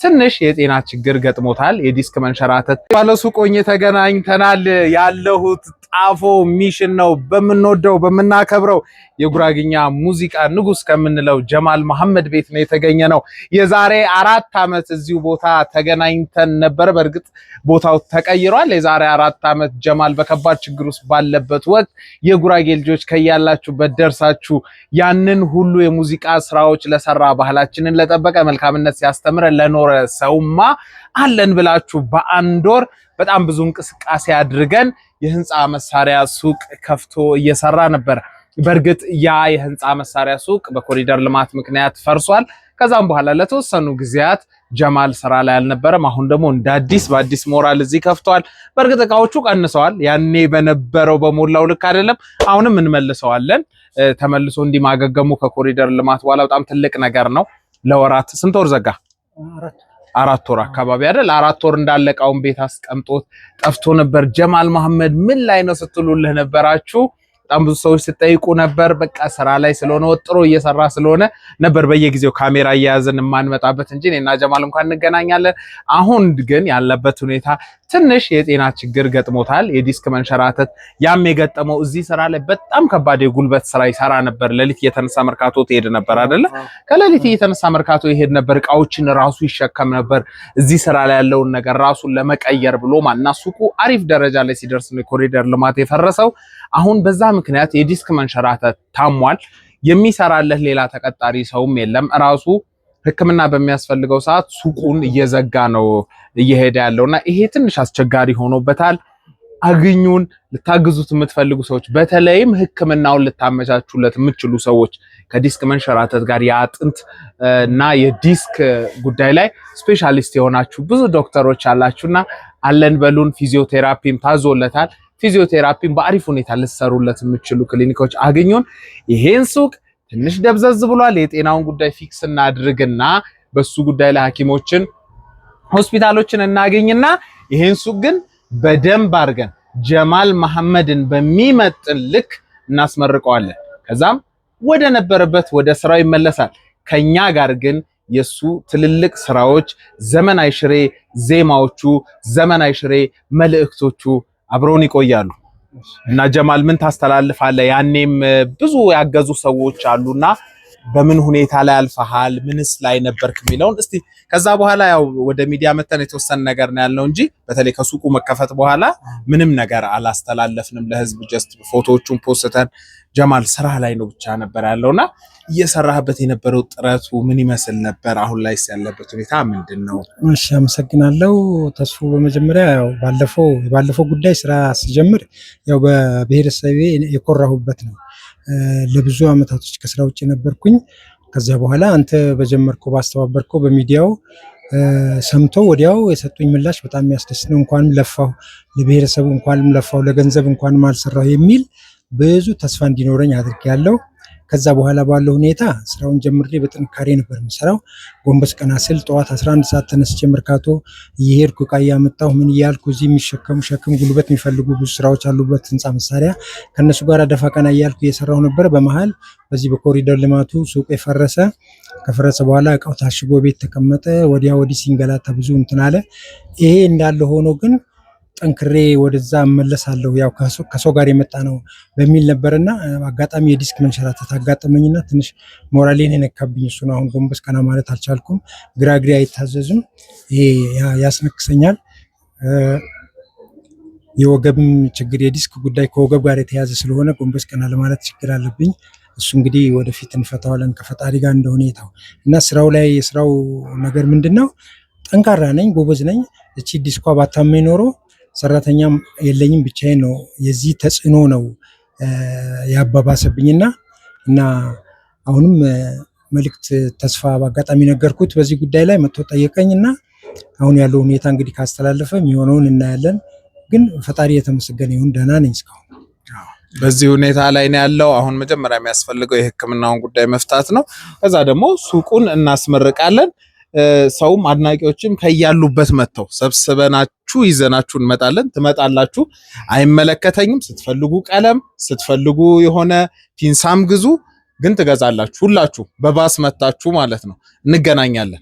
ትንሽ የጤና ችግር ገጥሞታል። የዲስክ መንሸራተት። ባለሱቅ ሆኜ ተገናኝተናል። ያለሁት ጣፎ ሚሽን ነው። በምንወደው በምናከብረው የጉራግኛ ሙዚቃ ንጉስ ከምንለው ጀማል መሐመድ ቤት ነው የተገኘ ነው። የዛሬ 4 ዓመት እዚሁ ቦታ ተገናኝተን ነበር። በእርግጥ ቦታው ተቀይሯል። የዛሬ 4 ዓመት ጀማል በከባድ ችግር ውስጥ ባለበት ወቅት የጉራጌ ልጆች ከያላችሁበት ደርሳችሁ ያንን ሁሉ የሙዚቃ ስራዎች ለሰራ፣ ባህላችንን ለጠበቀ፣ መልካምነት ሲያስተምረን ለኖረ ሰውማ አለን ብላችሁ በአንድ ወር በጣም ብዙ እንቅስቃሴ አድርገን የህንፃ መሳሪያ ሱቅ ከፍቶ እየሰራ ነበር። በእርግጥ ያ የህንፃ መሳሪያ ሱቅ በኮሪደር ልማት ምክንያት ፈርሷል። ከዛም በኋላ ለተወሰኑ ጊዜያት ጀማል ስራ ላይ አልነበረም። አሁን ደግሞ እንደ አዲስ በአዲስ ሞራል እዚህ ከፍቷል። በእርግጥ እቃዎቹ ቀንሰዋል። ያኔ በነበረው በሞላው ልክ አይደለም። አሁንም እንመልሰዋለን። ተመልሶ እንዲማገገሙ ከኮሪደር ልማት በኋላ በጣም ትልቅ ነገር ነው። ለወራት ስንት ወር ዘጋ? 4 ወር አካባቢ አይደል? 4 ወር እንዳለ እቃውን ቤት አስቀምጦት ጠፍቶ ነበር። ጀማል መሐመድ ምን ላይ ነው ስትሉልህ ነበራችሁ። በጣም ብዙ ሰዎች ስጠይቁ ነበር። በቃ ስራ ላይ ስለሆነ፣ ወጥሮ እየሰራ ስለሆነ ነበር በየጊዜው ካሜራ እየያዝን የማንመጣበት እንጂ እኔና ጀማል እንኳን እንገናኛለን። አሁን ግን ያለበት ሁኔታ ትንሽ የጤና ችግር ገጥሞታል። የዲስክ መንሸራተት። ያም የገጠመው እዚህ ስራ ላይ በጣም ከባድ የጉልበት ስራ ይሰራ ነበር። ሌሊት እየተነሳ መርካቶ ትሄድ ነበር አይደለ? ከሌሊት እየተነሳ መርካቶ ይሄድ ነበር። እቃዎችን ራሱ ይሸከም ነበር። እዚህ ስራ ላይ ያለውን ነገር ራሱን ለመቀየር ብሎ ማና ሱቁ አሪፍ ደረጃ ላይ ሲደርስ ነው የኮሪደር ልማት የፈረሰው። አሁን በዛ ምክንያት የዲስክ መንሸራተት ታሟል። የሚሰራለት ሌላ ተቀጣሪ ሰውም የለም። ራሱ ሕክምና በሚያስፈልገው ሰዓት ሱቁን እየዘጋ ነው እየሄደ ያለውና ይሄ ትንሽ አስቸጋሪ ሆኖበታል። አግኙን። ልታግዙት የምትፈልጉ ሰዎች፣ በተለይም ሕክምናውን ልታመቻቹለት የምትችሉ ሰዎች፣ ከዲስክ መንሸራተት ጋር የአጥንት እና የዲስክ ጉዳይ ላይ specialist የሆናችሁ ብዙ ዶክተሮች አላችሁና አለን በሉን። ፊዚዮቴራፒም ታዞለታል። ፊዚዮቴራፒም በአሪፍ ሁኔታ ልትሰሩለት የምትችሉ ክሊኒኮች አግኙን። ይሄን ሱቅ ትንሽ ደብዘዝ ብሏል። የጤናውን ጉዳይ fix እናድርግና በሱ ጉዳይ ላይ ሐኪሞችን ሆስፒታሎችን እናገኝና ይሄን ሱቅ ግን በደንብ አድርገን ጀማል መሐመድን በሚመጥን ልክ እናስመርቀዋለን። ከዛም ወደ ነበረበት ወደ ስራው ይመለሳል። ከኛ ጋር ግን የሱ ትልልቅ ስራዎች፣ ዘመን አይሽሬ ዜማዎቹ፣ ዘመን አይሽሬ መልእክቶቹ አብረውን ይቆያሉ። እና ጀማል፣ ምን ታስተላልፋለህ? ያኔም ብዙ ያገዙ ሰዎች አሉና በምን ሁኔታ ላይ አልፈሃል፣ ምንስ ላይ ነበርክ የሚለውን እስቲ። ከዛ በኋላ ያው ወደ ሚዲያ መተን የተወሰነ ነገር ነው ያልነው እንጂ በተለይ ከሱቁ መከፈት በኋላ ምንም ነገር አላስተላለፍንም ለህዝብ። Just ፎቶዎቹን ፖስተን ጀማል ስራ ላይ ነው ብቻ ነበር ያለውና እየሰራህበት የነበረው ጥረቱ ምን ይመስል ነበር? አሁን ላይስ ያለበት ሁኔታ ምንድን ነው? እሺ፣ አመሰግናለሁ ተስፉ። በመጀመሪያ ያው ባለፈው ጉዳይ ስራ ስጀምር ያው በብሔረሰቤ የኮራሁበት ነው። ለብዙ አመታቶች ከስራ ውጭ ነበርኩኝ። ከዚያ በኋላ አንተ በጀመርከው፣ ባስተባበርከው በሚዲያው ሰምቶ ወዲያው የሰጡኝ ምላሽ በጣም የሚያስደስት ነው። እንኳንም ለፋሁ ለብሔረሰቡ፣ እንኳንም ለፋሁ ለገንዘብ፣ እንኳንም አልሰራሁ የሚል ብዙ ተስፋ እንዲኖረኝ አድርጌያለሁ። ከዛ በኋላ ባለው ሁኔታ ስራውን ጀምሬ በጥንካሬ ነበር የምሰራው። ጎንበስ ቀና ስል ጠዋት 11 ሰዓት ተነስቼ መርካቶ እየሄድኩ እቃ እያመጣሁ፣ ምን እያልኩ፣ እዚህ የሚሸከሙ ሸክም ጉልበት የሚፈልጉ ብዙ ስራዎች አሉበት ህንፃ መሳሪያ፣ ከእነሱ ጋር ደፋ ቀና እያልኩ እየሰራሁ ነበር። በመሀል በዚህ በኮሪደር ልማቱ ሱቅ የፈረሰ። ከፈረሰ በኋላ እቃው ታሽጎ ቤት ተቀመጠ። ወዲያ ወዲህ ሲንገላታ ብዙ እንትን አለ። ይሄ እንዳለ ሆኖ ግን ጠንክሬ ወደዛ እመለሳለሁ፣ ያው ከሰው ጋር የመጣ ነው በሚል ነበርና አጋጣሚ የዲስክ መንሸራተት አጋጠመኝና ትንሽ ሞራሌን የነካብኝ እሱ ነው። አሁን ጎንበስ ቀና ማለት አልቻልኩም። ግራ እግሬ አይታዘዝም። ይሄ ያስነክሰኛል። የወገብም ችግር፣ የዲስክ ጉዳይ ከወገብ ጋር የተያዘ ስለሆነ ጎንበስ ቀና ለማለት ችግር አለብኝ። እሱ እንግዲህ ወደፊት እንፈታዋለን ከፈጣሪ ጋር እንደ ሁኔታው። እና ስራው ላይ የስራው ነገር ምንድን ነው? ጠንካራ ነኝ፣ ጎበዝ ነኝ። እቺ ዲስኳ ባታመኝ ኖሮ ሰራተኛም የለኝም፣ ብቻዬን ነው። የዚህ ተጽዕኖ ነው ያባባሰብኝና እና አሁንም መልእክት ተስፋ በአጋጣሚ ነገርኩት፣ በዚህ ጉዳይ ላይ መጥቶ ጠየቀኝ እና አሁን ያለው ሁኔታ እንግዲህ ካስተላለፈ የሚሆነውን እናያለን። ግን ፈጣሪ የተመሰገነ ይሁን፣ ደህና ነኝ እስካሁን። በዚህ ሁኔታ ላይ ነው ያለው። አሁን መጀመሪያ የሚያስፈልገው የሕክምናውን ጉዳይ መፍታት ነው። ከዛ ደግሞ ሱቁን እናስመርቃለን። ሰውም አድናቂዎችም ከያሉበት መጥተው ሰብስበናችሁ ይዘናችሁ እንመጣለን። ትመጣላችሁ። አይመለከተኝም። ስትፈልጉ ቀለም፣ ስትፈልጉ የሆነ ፒንሳም ግዙ፣ ግን ትገዛላችሁ። ሁላችሁ በባስ መታችሁ ማለት ነው። እንገናኛለን።